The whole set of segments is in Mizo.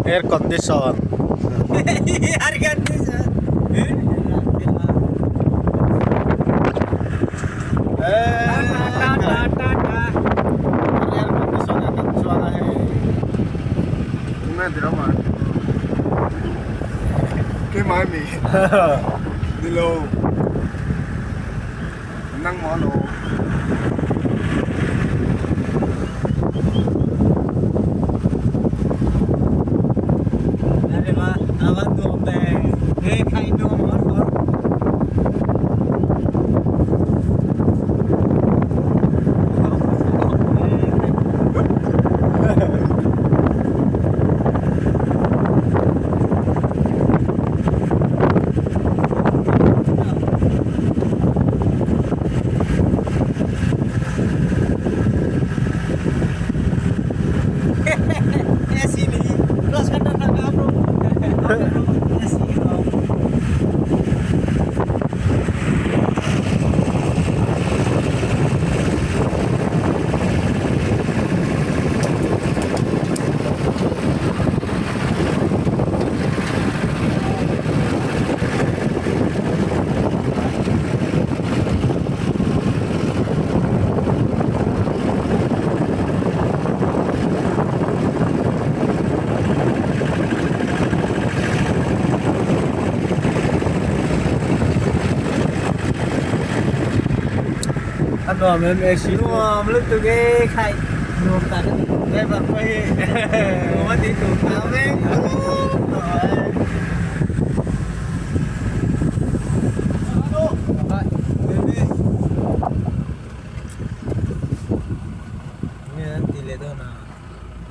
Air condition. Air condition. Air condition ah kan chuan a hei. A nuam em AC chu. Nuam lutuk e khai nuam tak a ni. Driver pawh hi nuam a tih tur thau vek.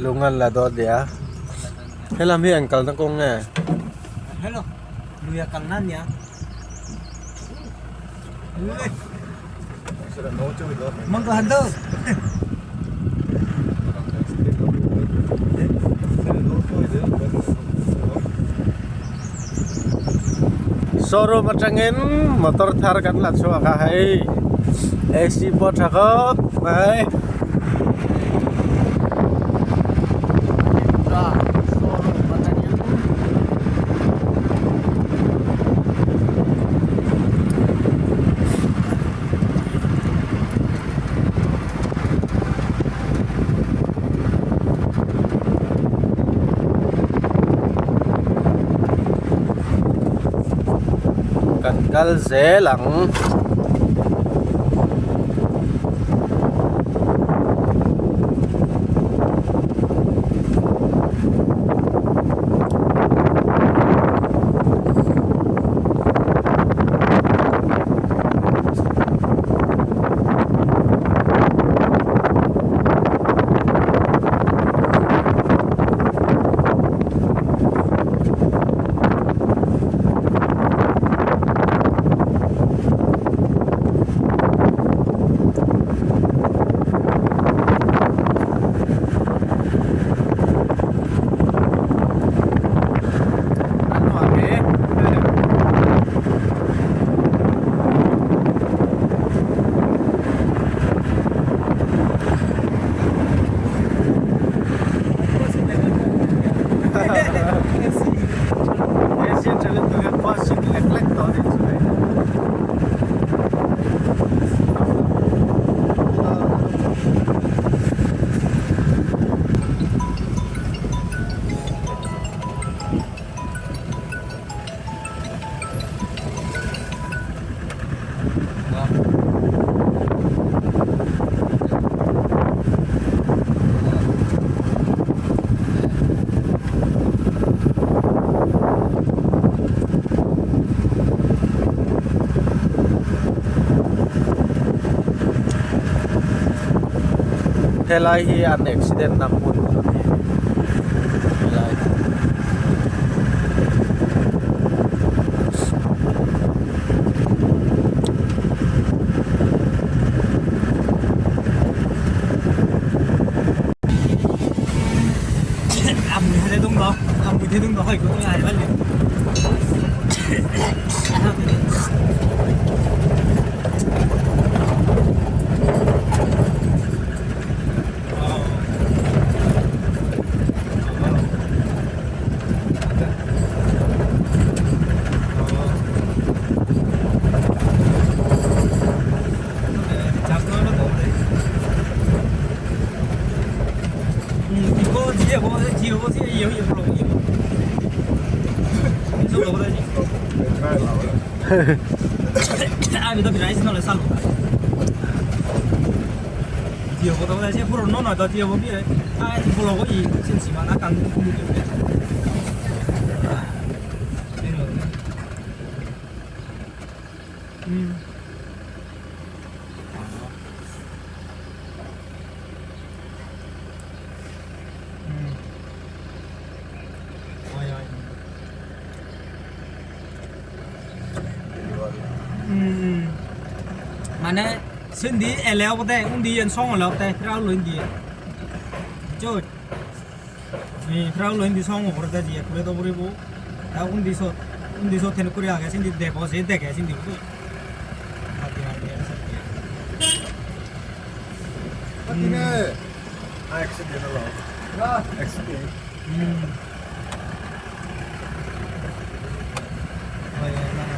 Lung an la dawt leh a. Helam hi an kalna kawng nge? Hello, lui a kalna ania. Mong ko hando. Showroom atangin motor thar kan la chhuak a hei AC pawh tha khawp mai. Showroom atangin. Kan kal zel ang. An nuam e. Asian talent tu hian khua sik lek lek tawh a nih chu hei. Helai hi an accident na hmun a ni helai hi. মানে সিন্ধি এলেও বতে উন্দি N song এলেও তে ফ্রাউ লইন্দি চো ফ্রাউ লইন্দি song ওপরে তে জিয়ে করে তো বরিব তা উন্দি সো উন্দি সো then করে আগে সিন্ধি দেখো সে দেখে সিন্ধি বুঝো।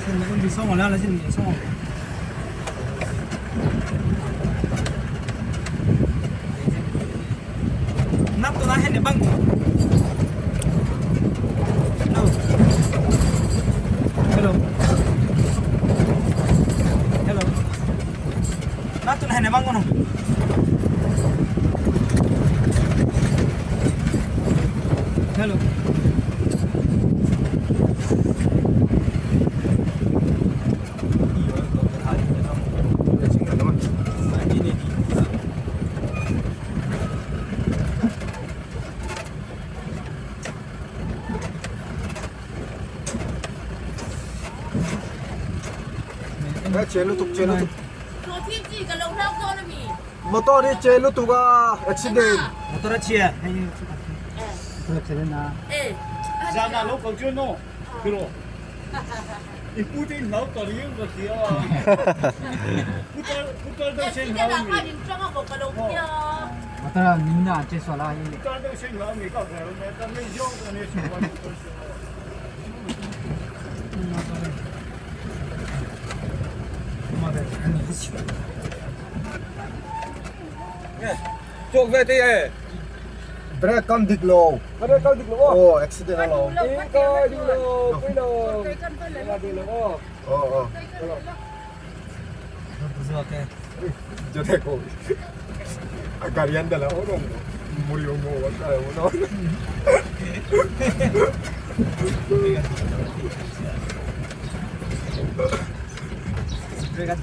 现在问题上网了，那现在上网。那都那很的帮。Hello. Hello. Na tu na hene bang kono. Hello. Che lutuk che lutuk. Motor hi che lutuk a accident. Motor chia. Ra lúc còn chưa nô. Kilo. Iputin nấu tờ riêng rồi kìa. Motor minna che sola. Chuộc về thì ấy. Brake kan dik lo. Brake kan dik lo. Oh, accident alo. Đi coi đi lo, đi lo. Đi lo. Oh, oh. Yo देखो गाड़ियां dala हो रहा murió mo no. Brake